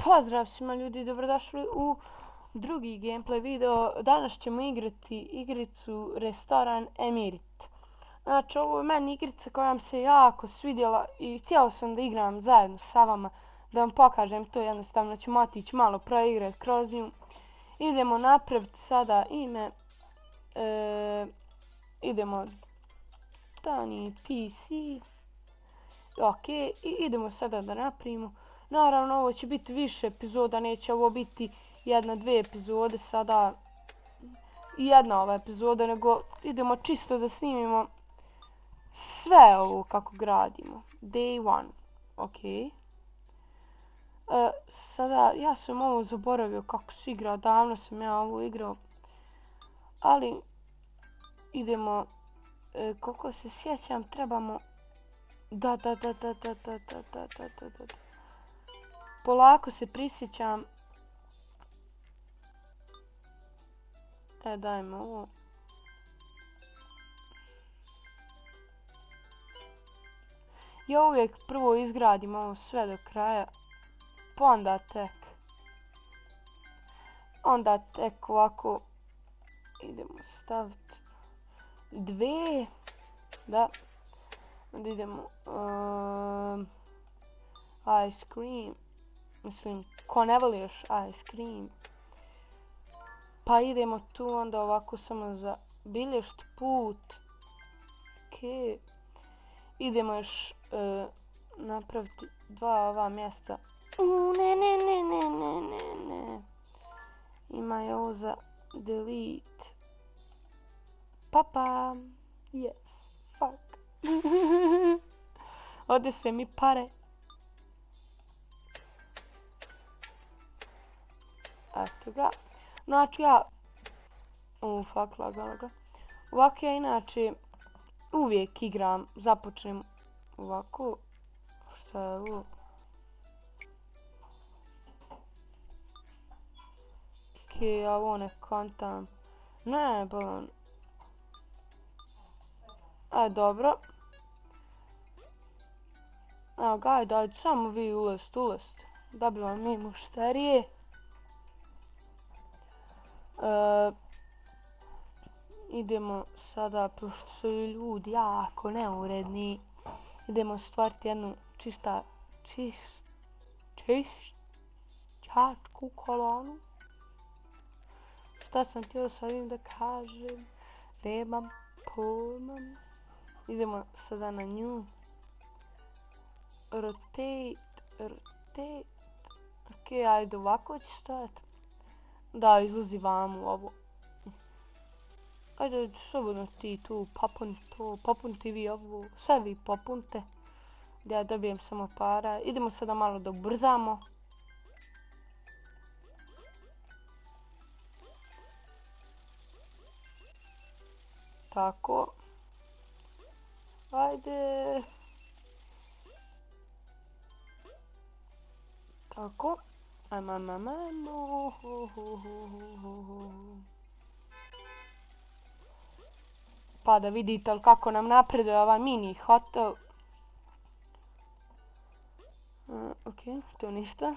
Pozdrav svima ljudi, dobrodošli u drugi gameplay video. Danas ćemo igrati igricu Restoran Emirit. Znači, ovo je meni igrica koja vam se jako svidjela i htjela sam da igram zajedno sa vama, da vam pokažem to. Jednostavno ćemo otići malo proigrati kroz nju. Idemo napraviti sada ime. Idemo Tani PC. Ok, i idemo sada da napravimo. Naravno, ovo će biti više epizoda, neće ovo biti jedna, dvije epizode sada i jedna ova epizoda, nego idemo čisto da snimimo sve ovo kako gradimo. Day 1, ok. Sada, ja sam ovo zaboravio kako se igra, davno sam ja ovo igrao, ali idemo, koliko se sjećam, trebamo, da. Polako se prisjećam. Dajmo ovo. Ja uvijek prvo izgradim ovo sve do kraja. Pa onda tek ovako idemo staviti dve. Da. Onda idemo ice cream. Mislim, ko ne voli još ice cream. Pa idemo tu onda ovako samo za bilješt put. Ok. Idemo još napraviti dva ova mjesta. Ne. Ima je ovo za delete. Papa. Yes. Fuck. Ode se mi pare. Eto ga. Znači ja... fuck, lagala ga. Ovako ja inače uvijek igram, započnem ovako. Šta je ovo? Ok, ja ovo ne kontam. Ne, bolan. Dobro. Evo ga, ajde, samo vi ulest. Dobivam mi mušterije. Idemo sada, pošto su ljudi jako neuredni, idemo stvariti jednu čistačku kolonu. Šta sam htio sa ovim da kažem? Nemam pojma. Idemo sada na nju. Rotate. Ok, ajde ovako će stojati. Da, izlazi vam u ovo. Ajde, slobodno ti tu popunti vi ovo, sve vi popunte. Ja dobijem samo para. Idemo sada malo da ubrzamo. Tako. Ajde. Tako. Ajmo. Pa da vidite kako nam napreduje ovaj mini hotel. Ok, to ništa.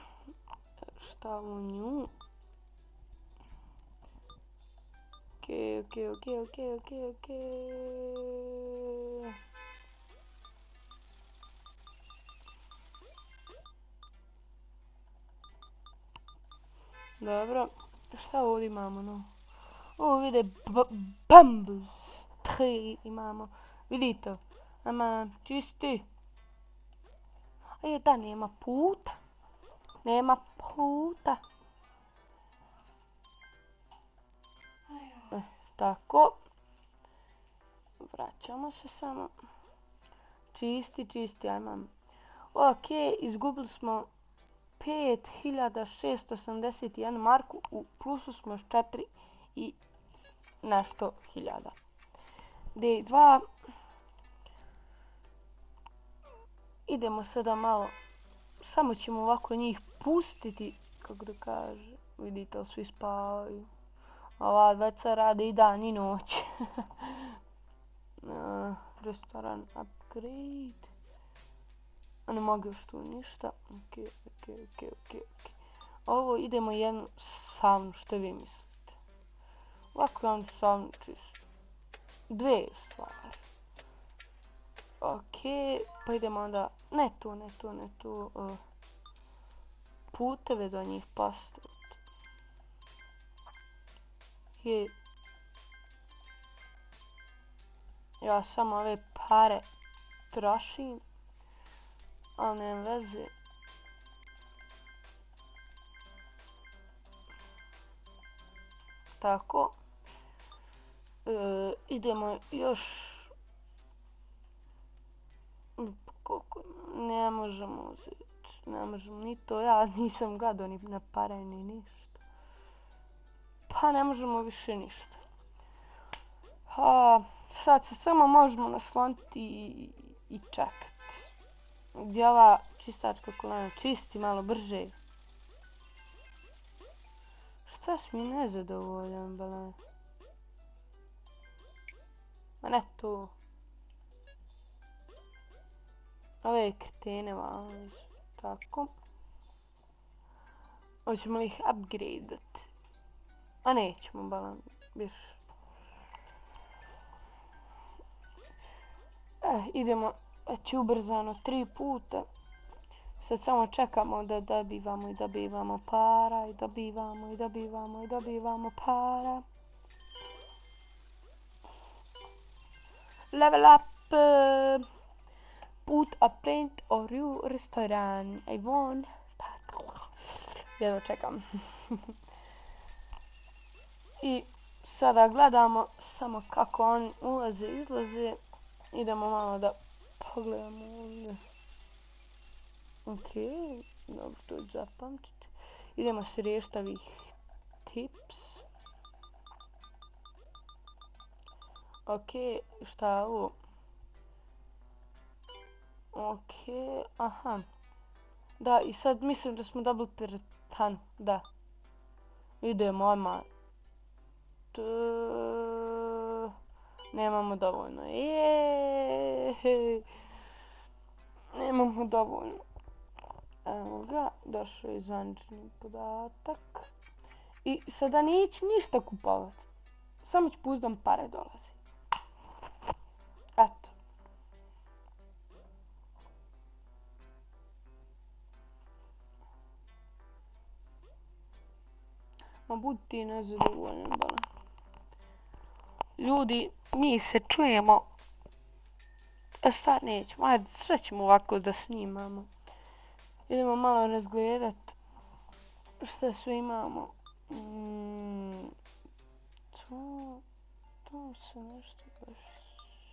Šta u nju? Ok. Dobro, šta ovdje imamo, no? Ovo vide bambus. 3 imamo. Vidite, ama čisti. Da, nema puta. Tako. Vraćamo se samo. Čisti, ajmo. Ok, izgubili smo 5681 marku, u plusu smo još 4 i nešto hiljada. Day 2. Idemo sada malo, samo ćemo ovako njih pustiti, kako da kaže, vidite, svi spavaju. Ova djeca rade i dan i noć. Restoran upgrade. A ne mogu još tu ništa. Ok. ovo idemo jednu saunu, što vi mislite? Ovako jednu saunu čisto. Dve stvari. Ok, pa idemo onda, ne tu, puteve do njih postaviti. Ja samo ove pare trošim, ali nema veze. Tako. Idemo još. Koliko? Ne možemo uzeti. Ne možemo ni to. Ja nisam gledao ni na pare ni ništa. Pa ne možemo više ništa. Sad se samo možemo nasloniti i čekati. Gdje ova čistačka kolena čisti malo brže. Šta si mi nezadovoljan, bale? Ma ne to. Ove kretene malo. Tako. Hoćemo li ih upgradeati? A nećemo, bale. Više. Idemo već ubrzano 3 puta. Sad samo čekamo da dobivamo i dobivamo para i dobivamo i dobivamo i dobivamo para. Level up. Put a print or you restaurant. I won. Jedno čekam. I sada gledamo samo kako oni ulaze i izlaze. Idemo malo da pogledamo ovdje. Ok, dobro, to je zapamtiti. Idemo se riješiti ovih tips. Ok, šta je ovo? Ok, aha. Da, i sad mislim da smo dobili teretan, da. Idemo, odmah. Nemamo dovoljno. Nemamo dovoljno. Evo ga, došao je zvanični podatak. I sada neću ništa kupovati. Samo ću puzdam pare dolazi. Eto. Ma budi ti nezadovoljan, bala. Ljudi, mi se čujemo. Stvar nećemo, ajde, sve ćemo ovako da snimamo. Idemo malo razgledat šta sve imamo. To se nešto baš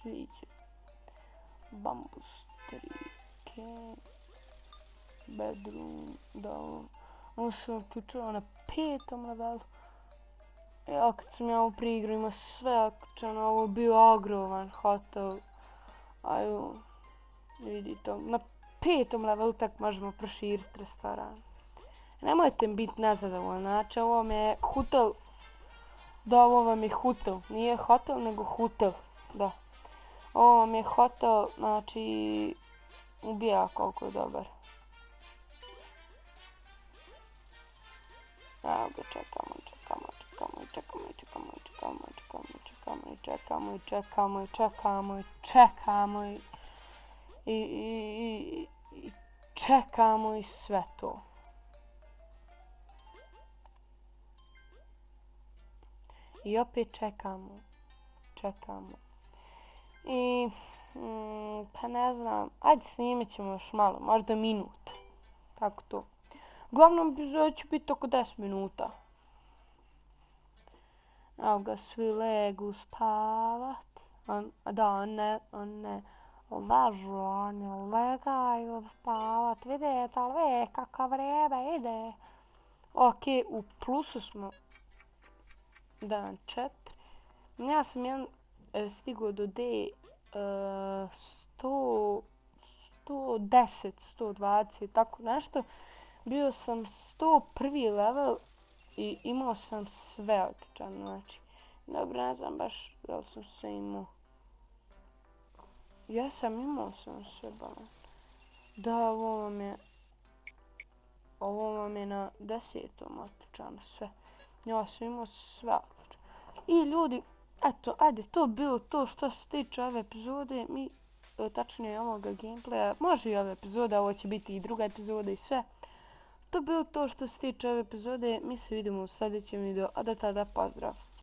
sviđa. Bambus trike. Bedroom, da ovo sam uključila na 5. levelu. Ja kad sam ja u priigru ima sve uključeno, ovo je bio ogroman hotel. Aju, vidite, na 5. levelu tak možemo proširiti restoran. Nemojte biti nezadovoljni, znači ovo vam je hotel. Da, ovo vam je hotel, nije hotel nego hotel, da. Ovo vam je hotel, znači ubija koliko je dobar. Evo ga, čekamo i čekamo i sve to. I opet čekamo. I pa ne znam, ajde snimit ćemo još malo, možda minut. Tako to. Uglavnom epizod će biti oko 10 minuta. Evo ga, svi legu spavat. On ne lažu, oni legaju spavat. Vidite li kakav vreme ide. Ok, u plusu smo. Dan 4. Ja sam stigao do D 110, 120, tako nešto. Bio sam 101. level i imao sam sve odličano, znači. Dobro, ne znam baš da li sam sve imao. Imao sam sve balan. Da, ovo vam je ovo vam je na 10. otključano sve. Ja sam imao sve otključano. I ljudi, eto, ajde, to bilo to što se tiče ove epizode. Tačnije ovoga gameplaya. Može i ove epizode, ovo će biti i druga epizoda i sve. To bilo to što se tiče ove epizode. Mi se vidimo u sljedećem videu, a do tada pozdrav.